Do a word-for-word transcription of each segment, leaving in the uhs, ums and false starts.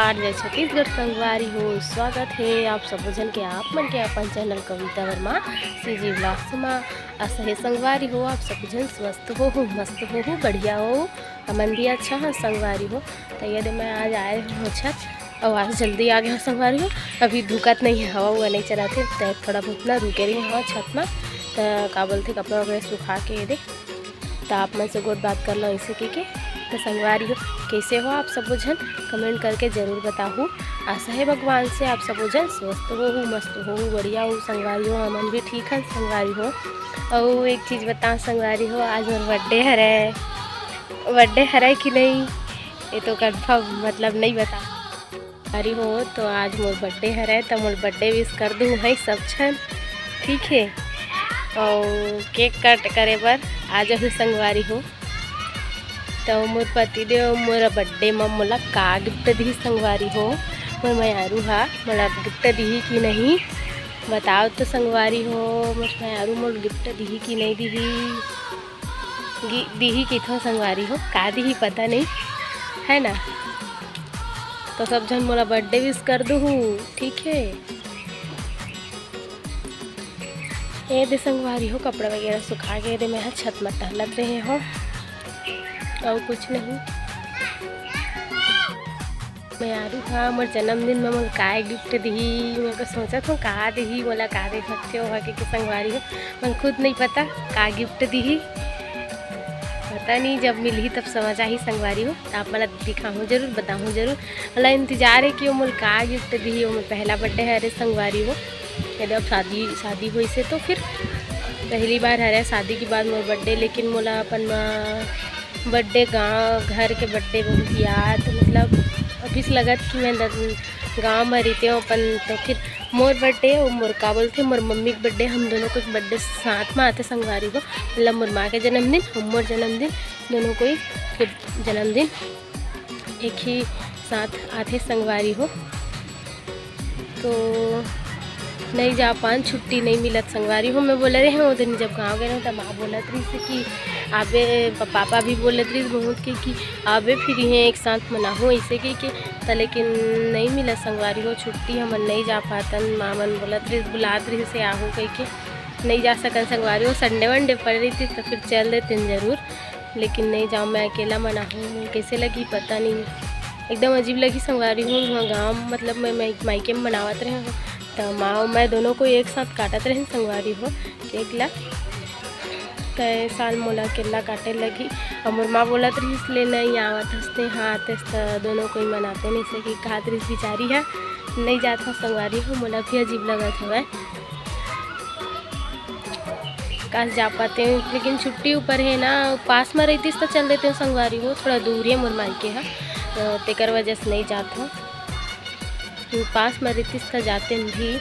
आर जय छत्तीसगढ़ संगवारी हो, स्वागत हे आप सबो झन के आप मन के अपन चैनल कविता वर्मा CG vlogs मा। आशा हे संगवारी हो, आप सबो झन स्वस्थ होहू, मस्त होहू, बढ़िया होहू। हमन भी अच्छा हन संगवारी हो। त ये दे मैं आज आए हों छत, अउ आज जल्दी आ गे हों संगवारी हो। अभी धुकत नइ हे, हवा उवा नइ चलत हे, त थोड़ा बहुत ना रुके रहे हों छत मा। त का बोलथे, कपड़ा वगैरह सुखा के ये दे त आप मन से गोठ बात कर लो ऐसे कहिके। त संगवारी हो, कैसे हो आप सबो झन? कमेंट करके जरूर बताहू। आशा हे भगवान से आप सबो झन स्वस्थ होहू, मस्त होहू, बढ़िया होहू संगवारी हो। हमन भी ठीक हन संगवारी हो। अउ एक चीज बताओ संगवारी हो, आज मोर बर्थडे हरय। बर्थडे हरय कि नहीं, ये तो कन्फर्म मतलब नहीं बता। अरे हो, तो आज मोर बर्थडे हरय, त मोर बर्थडे विश कर दू भाई सब झन, ठीक हे। अउ केक कट करे बर आ जाहू संगवारी हो। त मोर पतिदेव मोर बर्थडे म मोला का गिफ्ट दिही संगवारी हो? मोर मयारू हा मोला गिफ्ट दिही कि नहीं, बताओ तो संगवारी हो। मोर मयारू मोला गिफ्ट दिही कि नहीं दिही? गि-, दिही किथों संगवारी हो, का दिही पता नहीं, है ना? तो सब झन मोला बर्थडे विश कर दूहू, ठीक है? ये दे संगवारी हो, कपड़ा वगैरह सुखा गे दे, मैं ह छत म टहलत रहे हो, अउ कुछ नहीं। मयारू हा मोर जन्मदिन म मोला काय गिफ्ट दिही, मैं का सोचत हूँ का दिही, मोला का दे सकथे ओहा के, के संगवारी हो, मन खुद नहीं पता का गिफ्ट दिही। पता नहीं, जब मिलही तब समझ आही संगवारी हो, त आप मन ला दिखाहूँ जरूर, बताहूँ जरूर। मोला इंतजार है कि वो मोला का गिफ्ट दिही, वो मोर पहला बर्थडे हरे संगवारी हो। यदि अब शादी, शादी होइस हे तो फिर पहली बार हरे शादी के बाद मोर बर्थडे, लेकिन मोला अपन माँ बर्थडे, गाँव घर के बर्थडे बहुत याद, मतलब अभी से लगत कि मैं द-, गाँव में रहते हो अपन, तो फिर मोर बर्थडे और मोर का बोलते, मोर मम्मी के बर्थडे, हम दोनों के बर्थडे साथ में आते संगवारी हो, मतलब मोर माँ के जन्मदिन और मोर जन्मदिन, दोनों कोई के जन्मदिन एक ही साथ आते संगवारी हो। तो नहीं जा पान, छुट्टी नहीं मिलत संगवारी हो। मैं बोले रहे हूँ, वो दिन जब गाँव गए रहे, तब माँ बोलत रही थी कि आबे, प-, पापा भी बोलत रही बहुत कि, कि आबे फिर ये एक साथ मनाहूँ ऐसे कि, कि त लेकिन नहीं मिलत संगवारी हो, छुट्टी हमन नहीं जा पातन। माँ मन बोलत रही, बुलात रही से आहू कह के, नहीं जा सकन संगवारी हो। संडे वनडे पड़ रही थी तो फिर चल देते जरूर, लेकिन नहीं जाओ, मैं अकेला मनाहूँ, कैसे लगी पता नहीं, एकदम अजीब लगी संगवारी हो। वहाँ गाँव मतलब मैं, मैं मायके में मनावत रहे हूँ, तो माँ मैं दोनों को एक साथ काटत रहे संगवारी हो केक ला। कई साल मोला अकेला काटे लगी, और मोर माँ बोलत रहिस ले नहीं आवत हस ते, हाँ आतेस त दोनों कोई मनाते नहीं से कि कहत रहिस बिचारी है, नहीं जात हस संगवारी हो, मोला भी अजीब लगत हवय। काश जा पाते, लेकिन छुट्टी ऊपर है ना, पास में रहतीस त चल देते संगवारी हो, थोड़ा दूर है मोर मायके ह, तो तेकर वजह से नहीं जात हूँ। पास में रहतीस त जाते भी,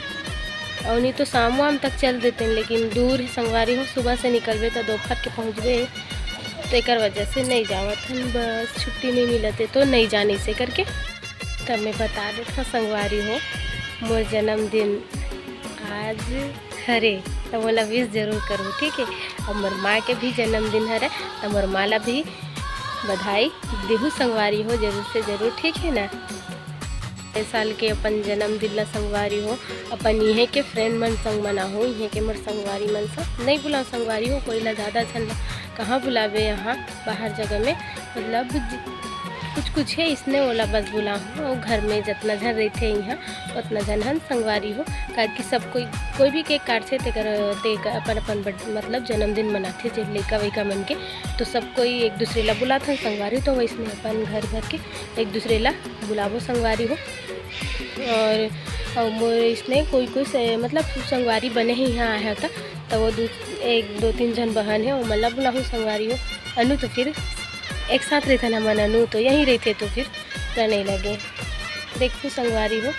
और नहीं तो शाम वाम तक चल देते, लेकिन दूर है संगवारी हो, सुबह से निकलबे तो दोपहर के पहुँचबे, तो एकर वजह से नहीं जावत हन। बस छुट्टी नहीं मिलत है तो नहीं जाने से करके। तब मैं बता देत हूँ संगवारी हो, मोर जन्मदिन आज हरे, त मोला विश जरूर करू, ठीक है? और मोर माँ के भी जन्मदिन हरे, त मोर माँ ला भी बधाई देहू संगवारी हो, जरूर से जरूर, ठीक है ना? ए साल के अपन जन्मदिन ला संगवारी हो, अपन इहे के फ्रेंड मन संग मनाहूँ, इहे के मोर संगवारी मन संग नहीं बुलाओ संगवारी हो, कोई ला ज़्यादा झन ला कहाँ बुलावे यहाँ बाहर जगह में, मतलब ज-, कुछ कुछ है इसने ओला बस बुलाहूँ, और घर में जितना झन रहते यहाँ उतना झन हन संगवारी हो, काहे कि सब कोई, कोई भी केक काटथे तेकर, तेकर अपन अपन बर्थ-, मतलब जन्मदिन मनाथे जे लइका वइका मन के, तो सब कोई एक दूसरे ला बुलाथन संगवारी, तो वैसने अपन घर घर के एक दूसरे ला बुलाबो संगवारी हो। और, और मोर इसने कोई कोई से, मतलब संगवारी बने हैं यहाँ आया था, तो वो दो, एक दो तीन झन बहन है, वो मन ला बुलाहूँ संगवारी हो। अनु तो फिर एक साथ रहते ना मन, अनु तो यहीं रहते तो फिर नहीं लगे। देखू संगवारी हो,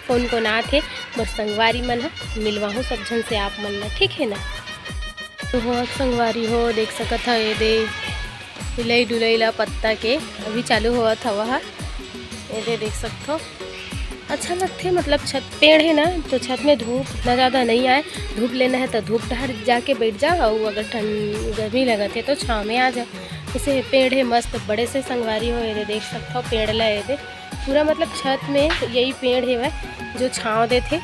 कौन कौन आत हे मोर संगवारी मन ह, मिलवाहूँ सब झन से आप मन ला, ठीक है ना? तो हो संगवारी हो, देख सकत ह, ये दे हिलई डुलई ला पत्ता के अभी चालू होवत हवा ह। ये दे देख सकत हो, अच्छा लगथे, मतलब छत पेड़ है ना, तो छत में धूप इतना ज़्यादा नहीं आए, धूप लेना है तो धूप डहर जाके बैठ जा, और अगर ठंड गर्मी लगत है तो छाँव में आ जा। इसे पेड़ है मस्त बड़े से संगवारी हो, ये दे देख सकत हो पेड़ ला, ये दे पूरा मतलब छत में यही पेड़ हेवय जो छाँव देथे।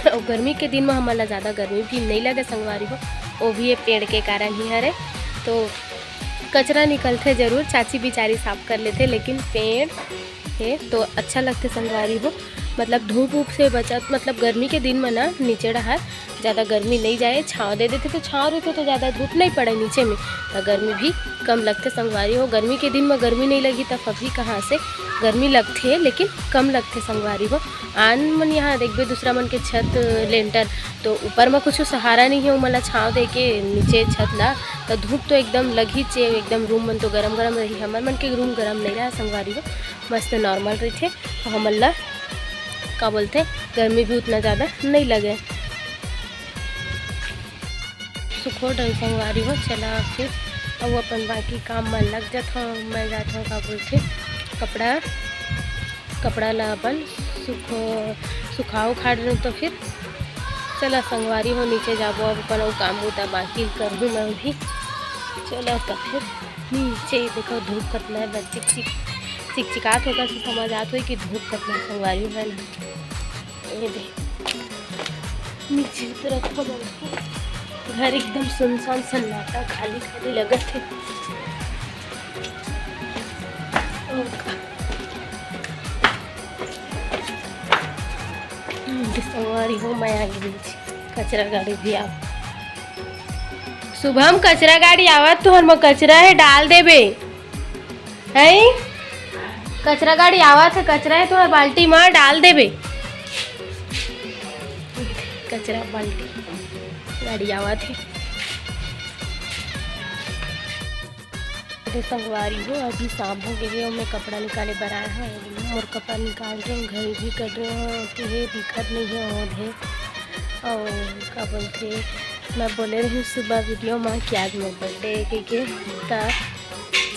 अउ गर्मी के दिन में हमन ला ज़्यादा गर्मी भी नहीं लगे संगवारी हो, वो भी ये पेड़ के कारण ही हरे। तो कचरा निकलथे जरूर, चाची बिचारी साफ कर लेथे, लेकिन पेड़ हे तो अच्छा लगथे संगवारी हो। मतलब धूप उप से बचत, मतलब गर्मी के दिन में ना नीचे डहार ज़्यादा गर्मी नहीं जाए, छाँव दे देथे तो छाँव रहिथे तो ज़्यादा धूप नहीं पड़े नीचे में, तो गर्मी भी कम लगथे संगवारी हो। गर्मी के दिन में गर्मी नहीं लगी तब अभी कहाँ से गर्मी लगथे, लेकिन कम लगथे संगवारी हो। आन मन यहाँ देखबे दूसरा मन के छत लेंटर तो ऊपर में कुछ सहारा नहीं है, ओमन ला छाँव दे के नीचे छत ला, तो धूप तो एकदम लगही चे, एकदम रूम मन तो गरम गरम रही। हमर मन के रूम गरम नहीं रहा संगवारी हो, मस्त नॉर्मल रहिथे। तो हमन ला का बोलथे, गर्मी भी उतना ज़्यादा नहीं लगे। सुखो डर संगवारी हो, चला फिर अब अपन बाकी काम में लग जात हूँ। मैं जात हूँ का बोलथे, कपड़ा कपड़ा ला अपन सुखो सुखाओ खाड़ रहूँ। तो फिर चला संगवारी हो, नीचे जाबो, अब अपन अउ काम बूता बाकी करहूँ मैं भी। चला तो फिर नीचे देखो धूप कतना है, बस चिक चिक चिकचिकात होगा तो समझ आत होई कि धूप कतना संगवारी है ना। ये दे नीचे उतरत हो, घर एकदम सुनसान सन्नाटा खाली खाली लगत है। संगवारी हो, मैं आ गई कचरा गाड़ी भी आ। शुभम, कचरा गाड़ी आवत, तुहर में कचरा है, डाल देबे। है कचरा गाड़ी आवत है, कचरा है तुहर बाल्टी में, डाल देबे। कचरा बाल्टी गाड़ी आवत है। अरे संगवारी हो, अभी शाम हो गई है और मैं कपड़ा निकाले बर आया हूँ। मोर कपड़ा निकाल रहे हैं, घड़ी भी कर रहे हैं कि हे दिखत नहीं है और है। और का बोलते, मैं बोले रही सुबह वीडियो में कि आज मोर बर्थडे है कह के, त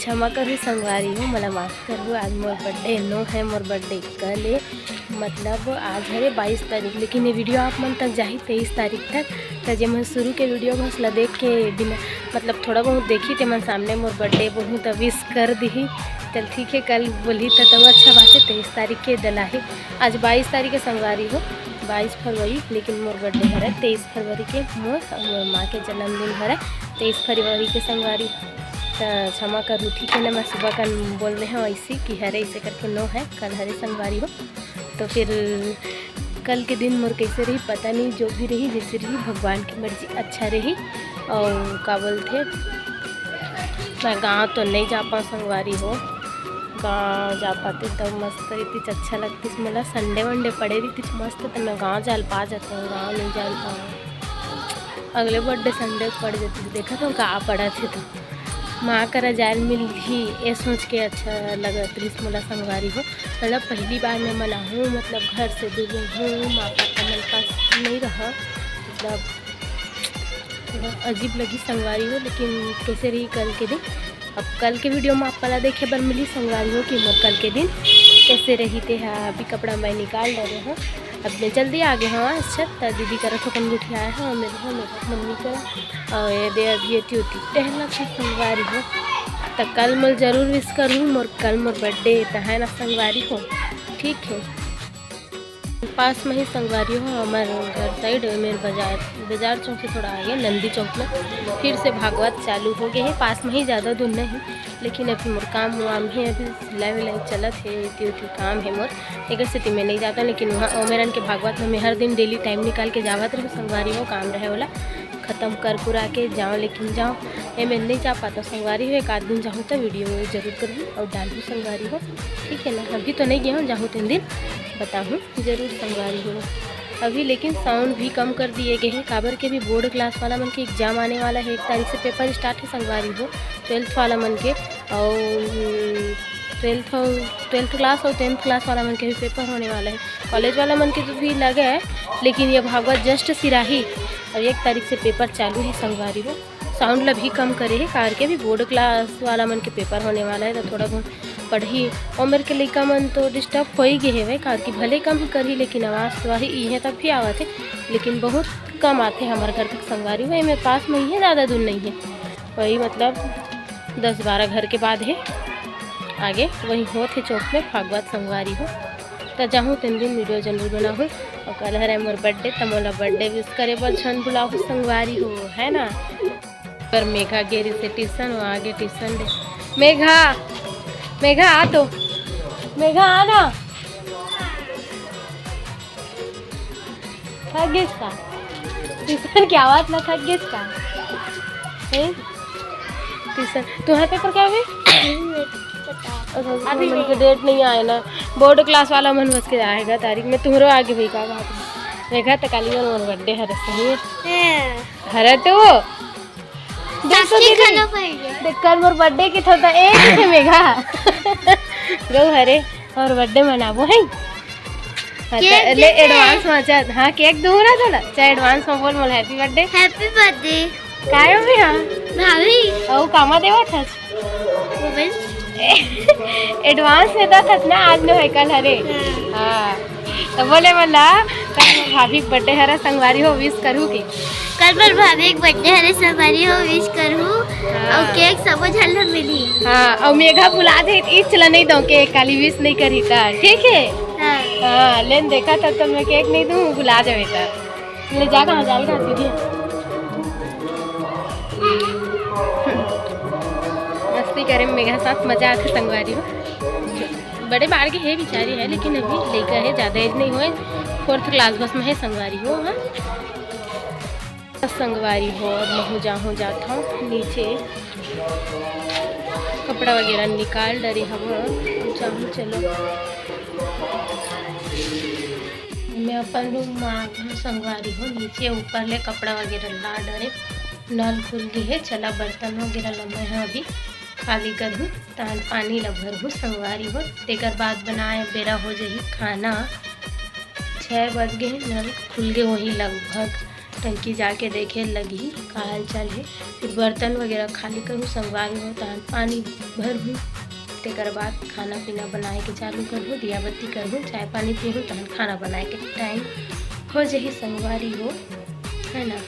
क्षमा करू संगवारी हो, मला माफ करू। आज मोर बर्थडे नो है, मोर बर्थडे कल है, मतलब आज हरे बाईस तारीख, लेकिन ये वीडियो आप मन तक जाही तेईस तारीख तक। त जे मन शुरू के वीडियो घस ला देख के बिना मतलब थोड़ा बहुत देखी ते मन सामने मोर बर्थडे बोलूँ त विश कर दिही। चल ठीक है, कल बोली त तब अच्छा बात है, तेईस तारीख के दलाही। आज बाईस तारीख के संगवारी हो, बाईस फरवरी, लेकिन मोर बर्थडे हरे तेईस फरवरी के, मोर अउ मोर माँ के जन्मदिन हरे तेईस फरवरी के संगवारी। त क्षमा करू, ठीक है ना, मैं सुबह कन बोल रहे हूँ ऐसी कि हरे ऐसे करके नो है, कल हरे संगवारी हो। तो फिर कल के दिन मोर कैसे रही पता नहीं, जो भी रही जैसे रही भगवान की मर्जी अच्छा रही। और का बोलते, मैं गाँव तो नहीं जा पाऊँ संगवारी हो, गाँव जा पाते तो मस्त रहती, अच्छा लगती मोला। संडे वनडे पड़े रहती मस्त, तो मैं गाँव जाल पा जाता हूँ, गाँव नहीं जाल पाऊँ। अगले बर्थडे संडे पड़ जाती, देखा तो का पड़ा थे तो माँ करा जाल मिलही, ये सोच के अच्छा लगत रहिस मोला संगवारी हो। मतलब पहली बार मैं मनाहूँ, मतलब घर से दूर हूँ, माँ पापा मन पास नहीं रहा, मतलब थोड़ा अजीब लगी संगवारी हो। लेकिन कैसे रही कल के दिन, अब कल के वीडियो में आप ला देखे बर मिली संगवारी हो कि मोर कल के दिन कैसे रही। ते हा अभी कपड़ा मैं निकाल डरे हूँ, अब मैं जल्दी आ गए हूँ। अच्छा त दीदी करा थोकन गुठियाए हूँ, मेरे हूँ मेरे मम्मी करा, और ये दे अभी एती होती टहला थी संगवारी हो। त कल मोर जरूर विश करूँ, मोर कल मोर बर्थडे त है ना संगवारी हो, ठीक है। पास में ही संगवारी हो, हमारे घर साइड मेरे बाजार, बाजार चौक से थोड़ा आगे नंदी चौक में फिर से भागवत चालू हो गए है। पास में ही, ज़्यादा दूर नहीं, लेकिन अभी मोर काम वाम है, अभी सिलाई विलाई चलत है, इतनी उतनी काम है मोर, एक सेती मैं नहीं जाता। लेकिन वहाँ ओमेरन के भागवत में मैं हर दिन डेली टाइम निकाल के जावत रहूँ संगवारी हो, काम रहे वाला खत्म कर कुरा के जाओ, लेकिन जाओ, ए मैं नहीं जा पाता संगवारी हो। एक आध दिन जाहूँ तो वीडियो जरूर करूँ और डालूँ संगवारी हो, ठीक है ना। अभी तो नहीं गया हूँ, जाहूँ तीन दिन बताहूँ जरूर संगवारी हो। अभी लेकिन साउंड भी कम कर दिए गए हैं, काबर के भी बोर्ड क्लास वाला मन के एग्जाम आने वाला है। एक तारीख से पेपर स्टार्ट है संगवारी हो, ट्वेल्थ वाला मन के, और ट्वेल्थ ट्वेल्थ क्लास और टेंथ क्लास वाला मन के भी पेपर होने वाला है। कॉलेज वाला मन के तो भी लगे है, लेकिन ये भागवत जस्ट सिराही और एक तारीख से पेपर चालू है संगवारी हो। साउंड ला भी कम करे है, कार के भी बोर्ड क्लास वाला मन के पेपर होने वाला है, तो थोड़ा बहुत पढ़ी। उम्र के लइका मन तो डिस्टर्ब हो ही गए हवे, कार की भले कम ही करही, लेकिन आवाज़ तो आही, इहे तक भी आवत है, लेकिन बहुत कम आते हमारे घर तक संगवारी। वही मेरे पास में ही है, ज़्यादा दूर नहीं है, वही मतलब दस बारह घर के बाद है। आगे वही होत हे चौक में फागवात संगवारी हो। त जाहूँ तेन दिन video जरूर बनाहूँ। अउ कल हरे मोर birthday, त मोला birthday wish करे बर झन भुलाहू संगवारी हो, है ना? पर मेघा गे रहिसे tuition, वो आगे tuition ले। मेघा, मेघा आ तो, मेघा आ ना। थक गेस का? Tuition के आवत ना थक गेस का? हैं? Tuition, तुम्हारा paper कब हे? अभी मन के date नहीं आए ना, board class वाला मन बस के आएगा तारीख में, तुम्हरो आगे हुई का बात है। देखा त काली मन मोर birthday हरे सही। हरे तो देख तो दीदी, देख कल मोर birthday के थोड़ा एक थे मेघा। गौ हरे और birthday मनाबो है। हाँ, ले advance में, अच्छा, हाँ, cake दूँ ना तोला, चाहे advance में बोल मोला happy birthday। Happy birthday। काय हो गया? भाभी। ओ, कामा देवा था। Advance में दस हस ना, आज नो है, कल हरे। हाँ। तो बोले बोला, कल भाभी birthday हरा संगवारी हो, wish करू के? कल पर भाभी के birthday हरे संगवारी हो, wish करू। हाँ। अउ cake सबो झन ला मिली। हाँ, अउ मेघा भुला दे, इच ला नहीं दो cake, काली wish नहीं करी त, ठीक है? हाँ। हाँ, लेन देखा था तो मैं cake नहीं दूँ, भुला जावे त। ले जा, कहाँ जाएगा सीधी? मस्ती करे मेघा साथ, मजा आथे संगवारी हो। बड़े बाढ़ के हे बिचारी है, लेकिन अभी लइका है, ज्यादा age नहीं होए, fourth class बस में है संगवारी हो। हाँ, बस संगवारी हो, अब महू जाहूँ जात हूँ नीचे, कपड़ा वगैरह निकाल डरे हव, जाहूँ चलो। मैं अपन room में आ गई हूँ संगवारी हो, नीचे ऊपर ले कपड़ा वगैरह ला डरे, नल खुल गई है। चला बर्तन वगैरह ला मैं ह अभी खाली करहूँ, तान पानी ला भरहूँ संगवारी हो। तेकर बाद बनाए बेरा हो जाही खाना। छः बज गए, नल खुल गए वही लगभग। टंकी जाके देखे लगही का हाल चाल है। फिर बर्तन वगैरह खाली करहूँ संगवारी हो, तान पानी भरहूँ। तेकर बाद खाना पीना बनाए के चालू करहूँ, दिया बत्ती करहूँ, चाय पानी पीहूँ, तहन खाना बनाए के time हो जाही संगवारी हो, है ना।